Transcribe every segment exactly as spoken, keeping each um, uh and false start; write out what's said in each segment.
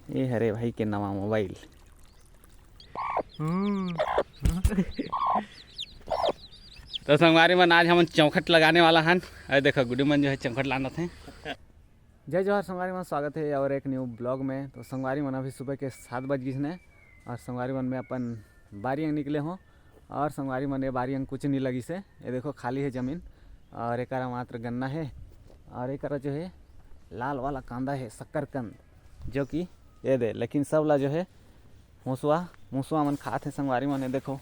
ये हरे भाई के नवा मोबाइल। तो संगवारी मन, आज हमन चौखट लगाने वाला हन। अरे देखो, गुड्डू मन जो है चौखट लानत हे। जय जोहार संगवारी मन, स्वागत है और एक न्यू ब्लॉग में। तो संगवारी मन, अभी सुबह के सात बज गिस ने और संगवारी मन, मैं अपन बारी अंग निकले हों और संगवारी मन, ये बारी अंग कुछ नहीं लगिस हे। ये देखो, खाली है जमीन और एकरा मात्र गन्ना है और एकरा जो है लाल वाला कांदा है, शक्करकंद, जो कि ये दे, लेकिन सब ला जो है मुसवा, मुसवा मन खात हे संगवारी मन। ये देखो,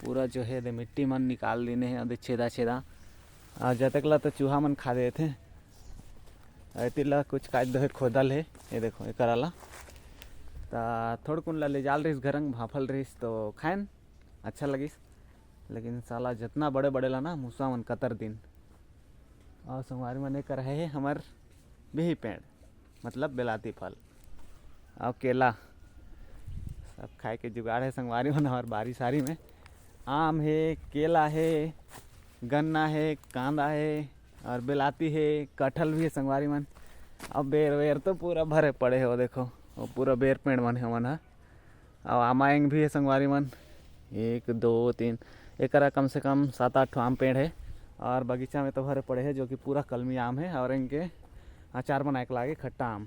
पूरा जो है दे मिट्टी मन निकाल देने हैं, दे छेदा छेदा। और जतक ला तो चूहा मन खा देथे। एती ला कुछ काट दो है, खोदल है। ये देखो, एकरा ला ता थोड़कुन ला ले जाल रहिस घरंग, भाफल रहिस तो खाएन, अच्छा लगिस। लेकिन साला जितना बड़े बड़े ला ना, मुसवा मन कतर दिन। और संगवारी मन, एकर है हमर बिही पेड़, मतलब बेलाती फल। और केला, सब खाए के जुगाड़ है संगवारी मन। और बारी सारी में आम है, केला है, गन्ना है, कांदा है और बेलाती है, कटहल भी है संगवारी मन। अब बेर वेर तो पूरा भरे पड़े है, वो देखो, वो पूरा बेर पेड़ मन है मन ह। और आमा एंग भी है संगवारी मन, एक दो तीन, एकरा कम से कम सात आठ ठो आम पेड़ है। और बगीचा में तो भरे पड़े है, जो कि पूरा कलमी आम है और एंग के अचार बनाए के लागे, खट्टा आम।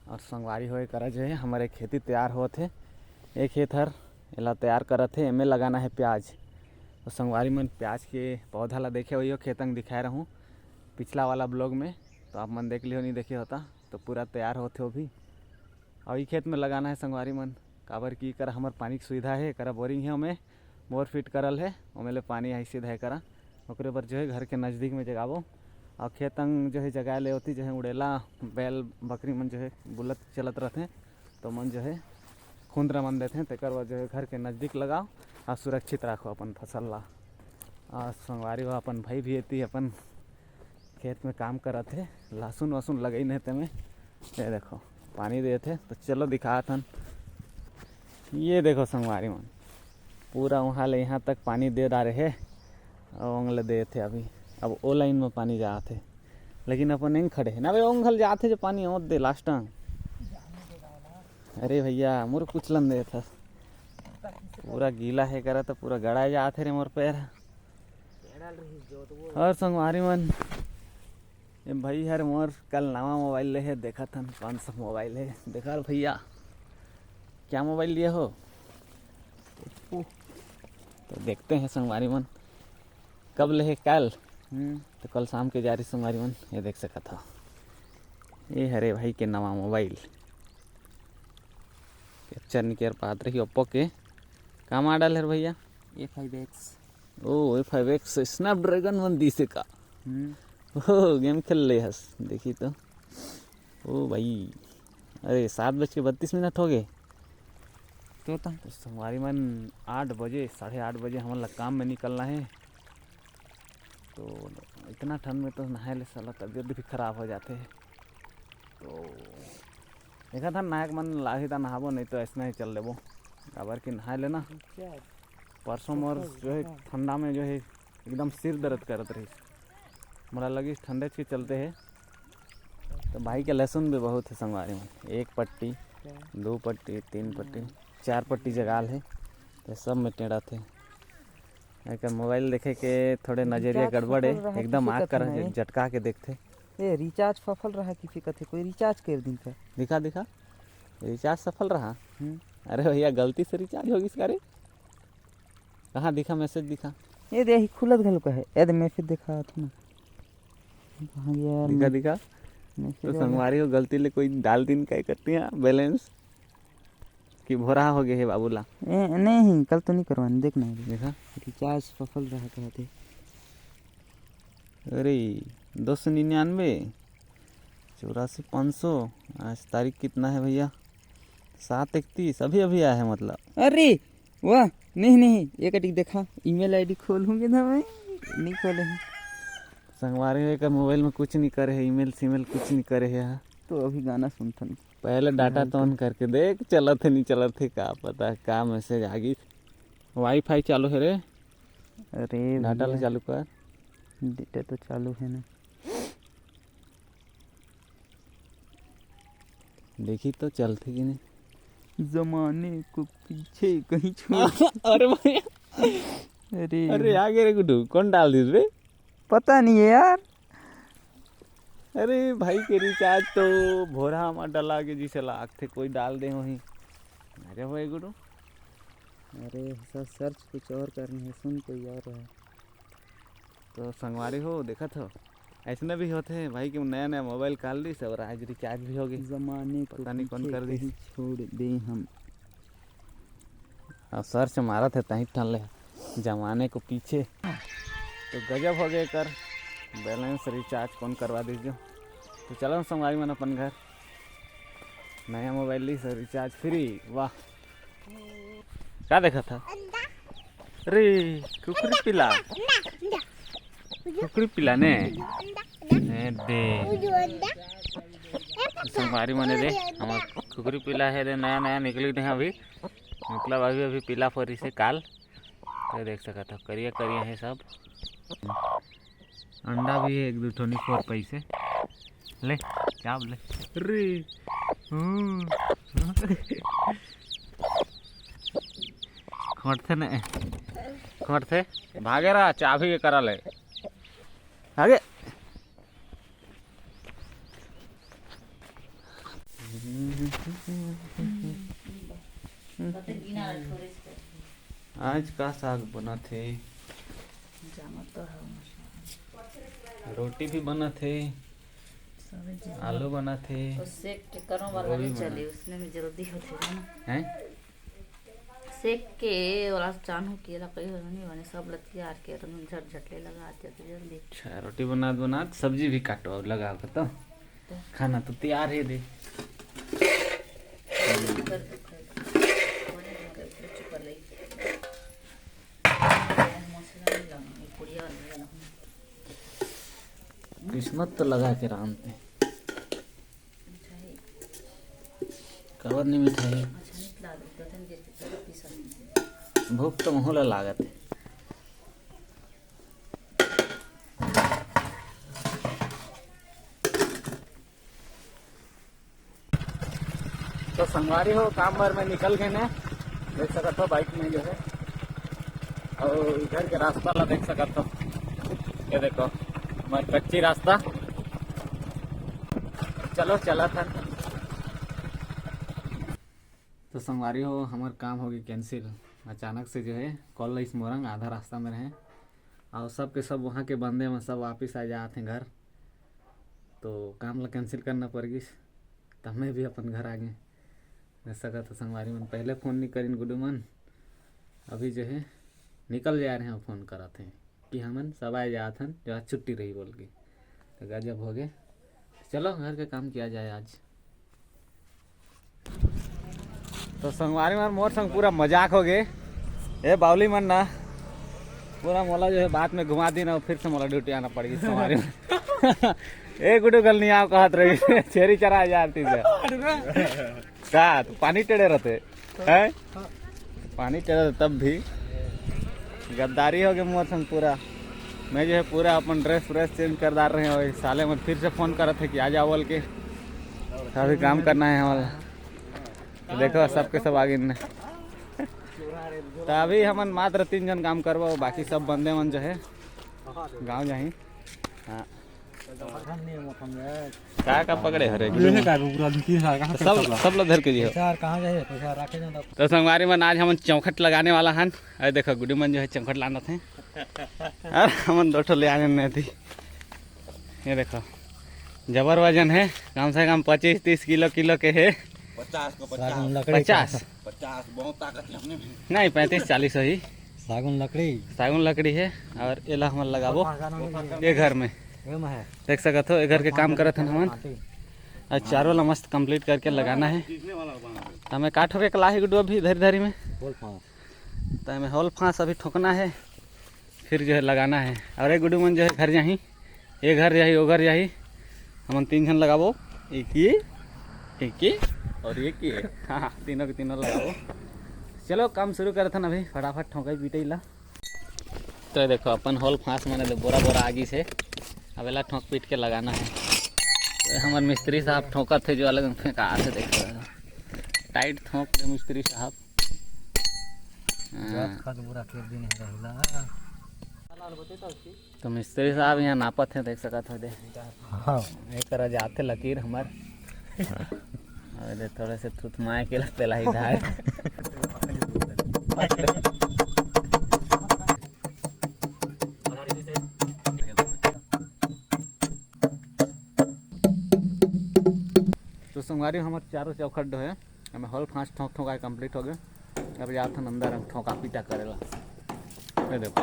और संगवारी हो, एकरा जो है हमारे खेती तैयार होत है। एक खेत हर एला तैयार करत है, एमे लगाना है प्याज। तो संगवारी मन, प्याज के पौधा ला देखे होइहो, खेत अंग दिखाए रहूँ पिछला वाला ब्लॉग में, तो आप मन देख लिहो, नहीं देखे होता तो। पूरा तैयार होत है वो भी। और ई खेत में लगाना है संगवारी मन, काबर कि एकर हमर पानी के सुविधा है, एकरा बोरिंग है, ओमे बोर फिट करल है, ओमे ले पानी आई सीधा एकरा। ओकरे बर जो है घर के नज़दीक में जगाबो। और खेत अंग जो है जगाए ले होती, जो है उड़ेला बैल बकरी मन जो है बुलत चलत रहते, तो मन जो है खुंदरा मन देते, तेकर बर जो है घर के नज़दीक लगाओ और सुरक्षित रखो अपन फसल ला। और संगवारी हो, अपन भाई भी एती अपन खेत में काम करत हे, लहसुन वहसुन लगई नहीं तेमे। ये देखो, पानी देत हे। तो चलो दिखात हन। ये देखो संगवारी मन, पूरा वहाँ ले यहाँ तक पानी दे डारे हे, और ओंग ले देत हे अभी। अब ओ लाइन में पानी जात हे, लेकिन अपन एंग खड़े हे ना बे, ओंग घल जात हे जो पानी ओत दे लास्ट टाइम। अरे भैया, मोर कुछ लन देत हस, पूरा गीला हे करा तो पूरा गड़ा जात हे रे मोर पैर। और संगवारी मन, ये भाई हर मोर कल नवा मोबाइल ले हे, देखत हन कौन सा मोबाइल है। देखा रे भैया, क्या मोबाइल लिए हो? ओप्पो। तो देखते हैं संगवारी मन, कब ले हे कल? हम्म। तो कल शाम के जा रही संगवारी मन, ये देख सकत हो, ये हरे भाई के नवा मोबाइल। कैप्चर निकेर पात रही ओप्पो के। का मॉडल है भैया? A five X। ओ, A five X Snapdragon मन दिसे का? हम्म। ओ, गेम खेल ले हस, देखी तो। ओ भाई, अरे, सात बज के बत्तीस मिनट हो गए। तो ता। तो संगवारी मन, आठ बजे, साढ़े आठ बजे हमन ला काम में निकलना है। तो इतना ठंड में तो नहाए ले साला तबीयत भी खराब हो जाते है। तो देखा था नायक मन लाही ता नहाबो, नहीं तो ऐसना ही चल लेबो। काबर कि नहाए लेना, परसों मोर जो है ठंडा में जो है एकदम सिर दर्द करत रहिस, मोला लगिस ठंडे के चलते है। तो भाई के लहसुन भी बहुत है संगवारी में, एक पट्टी, दो पट्टी, तीन पट्टी, चार पट्टी जगाल है, तो सब में टेढ़ा थे। एकर मोबाइल देखे के थोड़े नजरिया recharge गड़बड़ है, सफल रहा एकदम किसी आँख कथे कर नहीं। झटका के देखथे। ए, recharge सफल रहा किसी कथे, कोई recharge कर दिन का। दिखा, दिखा, recharge सफल रहा। हम्म। अरे भैया, गलती से recharge हो गइस का रे? कहाँ दिखा, message दिखा। ये दे, यही खुलत घलो का है। ए दे, message दिखा था ना। कहाँ गया यार दिखा, मैं-, दिखा। Message तो वाला। संगवारी हो, गलती ले कोई डाल दिन का करती है balance। कि भोरहा हो गए हे बाबू ला। ए, नहीं, कल तो नहीं करवाने, देख ना। देखा। Recharge सफल रहा कहते। अरे, दो सौ निन्यानवे, चौरासी पाँच सौ। आज तारीख कितना है भैया? सात इकतीस, अभी, अभी आया है मतलब। अरे, वाह, नहीं, नहीं, ये कटिक देखा, email ID खोलूँगे ना मैं, नहीं खोले हैं। संगवारी हो, एकर मोबाइल में कुछ नहीं करे है, email सीमेल कुछ नहीं करे है। तो अभी गाना सुनथन। पहले data तो on करके देख, चलत है, नहीं चलत है, का पता, का message आ गई। Wi-Fi चालू है रे। अरे data ला भैया। चालू कर। Data तो चालू है ना। देखी तो चलथे कि नहीं। जमाने को पीछे कहीं छोड़। अरे भाई, अरे अरे, आ गए रे गुड्डू, कौन डाल दिस रे? पता नहीं है यार। अरे भाई के रिचार्ज तो भोरा म डला के जिसे लागथे, कोई डाल दे होही। अरे भाई गुड्डू। अरे सर, सर्च कुछ और करनी है, सुन कोई और है। तो संगवारी हो, देखत हो, ऐसने भी होथे भाई कि नया नया मोबाइल काल लीस और आज रिचार्ज भी हो गई। जमाने को पता नहीं कौन पीछे कर दिस। कहीं छोड़ दे हम। और सर्च मारत हे तहीं ठन ले, जमाने को पीछे। तो गजब हो गए कर, बैलेंस रिचार्ज कौन करवा दिस जो। तो चलो संगवारी मन अपन घर, नया मोबाइल लीस रिचार्ज फ्री। वाह, का देखा था? अरे, कुकरी पिला। कुकरी पिला ने। ने दे। संगवारी मने दे, हमर कुकरी पिला है दे, नया नया निकली नहीं अभी, मतलब अभी अभी पिला फोरी से काल। तो देख सकत हो, करिया करिया है सब। अंडा भी है एक दो ठो, नहीं फोर पैसे। ले, चाब ले। रे। हम्म। खोंटथे ने। खोंटथे। भागे रहा, चाबी के करा ले। भागे। आज का साग बनत हे? रोटी भी बनत हे, आलू बनत हे, तो सेक के करो वाला गोभी नहीं चली, बनत। उसने में जल्दी होथे ना। हैं? सेक के वाला चानू के ला कई हो नहीं बने, सब ला तैयार के एकदम झट झट ले लगा देते जल्दी। अच्छा, रोटी बनात बनात सब्जी भी काटो और लगाओ तो। तो खाना तो तैयार है दे। कर दो, कर दो। और ये कर दो, चुप कर ले। मसाला नहीं लगाऊंगी, पुड़िया वाला नहीं लगाऊंगी। किस्मत तो लगा के रांधते। मिठाई। कवर नहीं मिठाई। अच्छा, निकला दो, दो तीन दिन के पहले पीसा नहीं। भूख तो महू ला लागत है। तो संगवारी हो, काम भर में निकल गए ने, देख सकत हो बाइक में जो है, और इधर के रास्ता ला देख सकत हो, ये देखो हमार कच्ची रास्ता। चलो चला था। तो संगवारी हो, हमार काम होगी कैंसिल। अचानक से जो है कॉल लइस मोरंग, आधा रास्ता में रहे, और सब के सब वहाँ के बंदे में सब वापिस आ जात हैं घर। तो काम ला कैंसिल करना पड़ गिस, त मैं भी अपन घर आ गए। मैं सकत हो संगवारी मन पहले फोन नहीं करिन गुड्डू मन, अभी जो है निकल जा रहे हैं, फोन करत हैं कि हमन सब आ जात हन, जो आज छुट्टी रही बोल के। तो गजब हो गए। चलो घर के काम किया जाए आज। तो संगवारी मन मोर संग पूरा मजाक हो गए। ए बावली मन ना पूरा मोला जो है बात में घुमा दी ना, फिर से मोला ड्यूटी आना पड़ गई संगवारी मन। ए गुड्डू गल नहीं आओ कहत रही छेरी चरा जाती से। का तू पानी टेढ़े रहते हैं? पानी टेढ़े रहते तब भी गद्दारी हो गए मोर संग पूरा। मैं जो है पूरा अपन ड्रेस व्रेस चेंज कर डाल रहे हैं, वही साले मन फिर से फोन करत है कि आ जाओ बोल के, अभी काम करना है हमारा। तो देखो सबके सब आगे ने। तो अभी हमन मात्र तीन जन काम करबो, बाकी सब बंदे मन जो है गाँव जाही। हाँ। का का पकड़े हरे ये गुड्डू है मन? का पूरा तीन साल कहाँ सब सब ला धर के दियो। पैसा यार कहाँ जाए, पैसा रखे ना। तो संगवारी मन आज हमन चौखट लगाने वाला हन। अरे देखो गुड्डू मन जो है चौखट लानत हैं। अरे हमन दो ठो ले आने नहीं थी। ये देखो जबर वजन है, कम से कम पच्चीस तीस किलो किलो के है। पचास को सागौन पचास। लकड़ी पचास। का। पचास बहुत ताकत है अपने में। नहीं, पैंतीस चालीस ही। सागौन लकड़ी। सागौन लकड़ी है और एला हमन लगाबो ये घर में। ये में है। देख सकत हो, ये घर के काम करत हन हमन। आज चारों ला मस्त कंप्लीट करके लगाना है। तो हमें का ठोके के लाही गुड्डू अभी धरी धरी में। बोल पाओ। तो हमें होल फांस अभी ठोकना है, फिर जो है लगाना है। और एक गुड्डू मन जो है घर जाही, ये घर जाही, वो घर जाही, हमन तीन झन लगाबो, एक ये, एक ये और एक ये। हाँ, हाँ, तीनों के तीनों लगाबो। चलो काम शुरू करथन अभी, फटाफट ठोकई पीटई ला। तो ये देखो अपन होल फांस मने ले बोरा बोरा आगी से, अब एला ठोक पीट के लगाना है। हमर मिस्त्री साहब ठोकत हे, जो अलग फेंकात हे, देखो। टाइट ठोक दे मिस्त्री साहब। हाँ। जात खा के पूरा खेत दिन हे रहुला। तो मिस्त्री साहब यहाँ नापत हे, देख सकत हो दे। हाँ। एक तरह जाते लकीर हमर। अरे थोड़े से थुथमाए के लगते लाई धार। तो संगवारी, हमर चारों चौखट डोहे, हमें हॉल पाँच ठोक ठोका complete हो गए। अब जात हन अंदर हम ठोका पीटा करेला। ये देखो,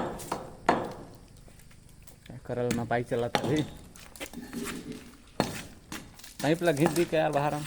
करल नपाई चलत अभी। पाइप ला घींच दी का यार बाहर हम।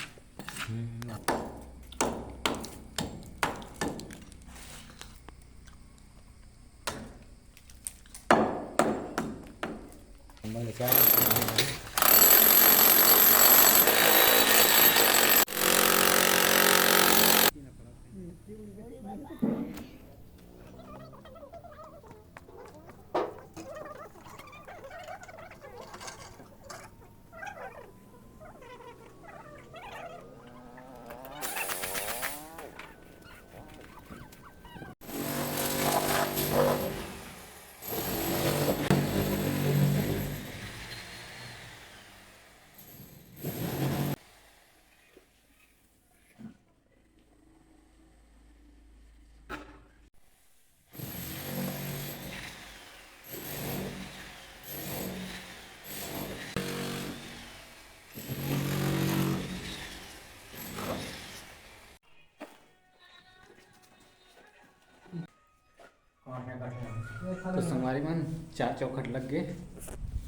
तो संगवारी मन, चार चौखट लग गए।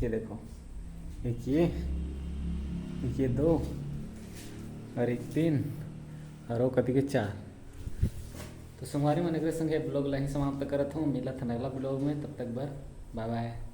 ये देखो, एक ये, एक ये दो और एक तीन और वो कति के चार। तो संगवारी मन, एकरे संगे vlog ला ही समाप्त करत हूँ। मिलत हन अगला vlog में, तब तक बर bye bye।